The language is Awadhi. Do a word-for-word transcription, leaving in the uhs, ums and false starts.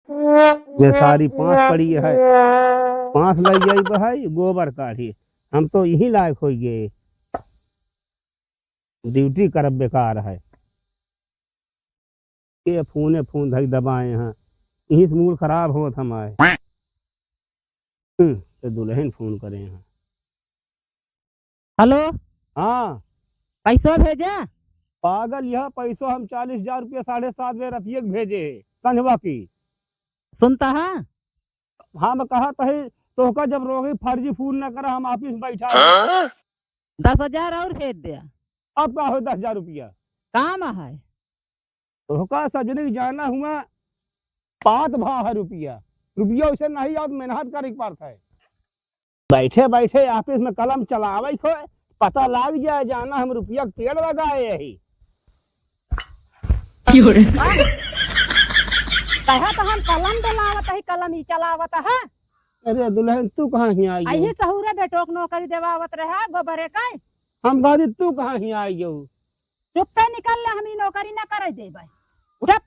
ये सारी पाँच पड़ी है, पाँच लग जाई भाई, गोबर काढ़ी। हम तो यही लायक हो गए, ड्यूटी करब बेकार है। ये फोने फोन धई दबाए हैं, यहीं से मूड खराब होत हमारे। हम्म, तो दुल्हन फोन करे हैं। हेलो। हाँ। पैसो भेजे? पागल, यह पैसो हम चालीस हजार रुपया साढ़े सात बजे रतिये के भेजे है, संझवा की। सुनता है? हाँ, मैं कहा तही, तोहका जब रोगी फर्जी फोन न करा, हम ऑफिस में बैठा है। हाँ? दस हजार और भेज दे। अब का हो दस हजार रुपया? काम है। तोहका सजनी जाना हुआ, पात भा है रुपया। रुपया उसे नहीं याद, मेहनत करे के पड़त है। बैठे बैठे ऑफिस में कलम चलावे को पता लाग जाए, जाना हम रुपया के पेड़ लगाए यही। क्यों रे? कहा तो हम कलम डलावत है, कलम ही चलावत है। अरे दुल्हन, तू कहाँ ही आई अही हो? सहुरे बेटो के नौकरी देवावत रहा, गोबरे का। हम कहती, तू कहाँ ही आई हो? चुप से निकल ले, हम ई नौकरी ना करे देबै। उठा,